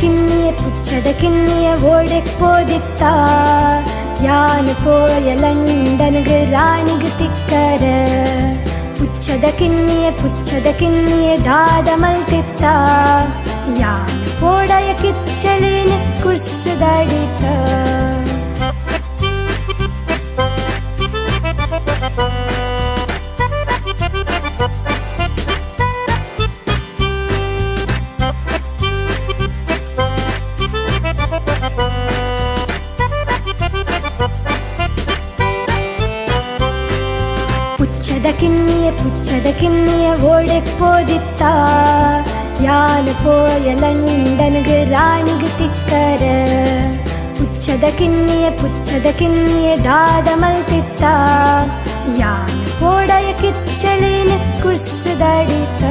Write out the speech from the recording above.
ಕಿನ್ನಿಯ ಪುಚ್ಚದ ಕಿನ್ನಿಯ ಓಡೆಕ್ ಪೋದಿತ್ತ ಯಾನ್ ಪೋಯ ಲಂಡನ್ಗ್ ರಾಣಿಗ್ ತಿಕ್ಕರ. ಪುಚ್ಚದ ಕಿನ್ನಿಯ ದಾದ ಮಲ್ತಿತ್ತ ಯಾನ್ ಪೋಡಯ ಕಿಚ್ಚಲಿನ ಕುರ್ಸುದಡಿತ. ಪುಚ್ಚದ ಕಿನ್ನಿಯ ಓಡೆಕ್ ಪೋದಿತ್ತ ಯಾನ್ ಪೋಯ ಲಂಡನ್ಗ್ ರಾಣಿಗ್ ತಿಕ್ಕರ. ಪುಚ್ಚದ ಕಿನ್ನಿಯ ದಾದ ಮಲ್ತಿತ್ತ ಯಾನ್ ಪೋಡಯ ಕಿಚ್ಚಲಿನ ಕುರ್ಸುದಡಿತ.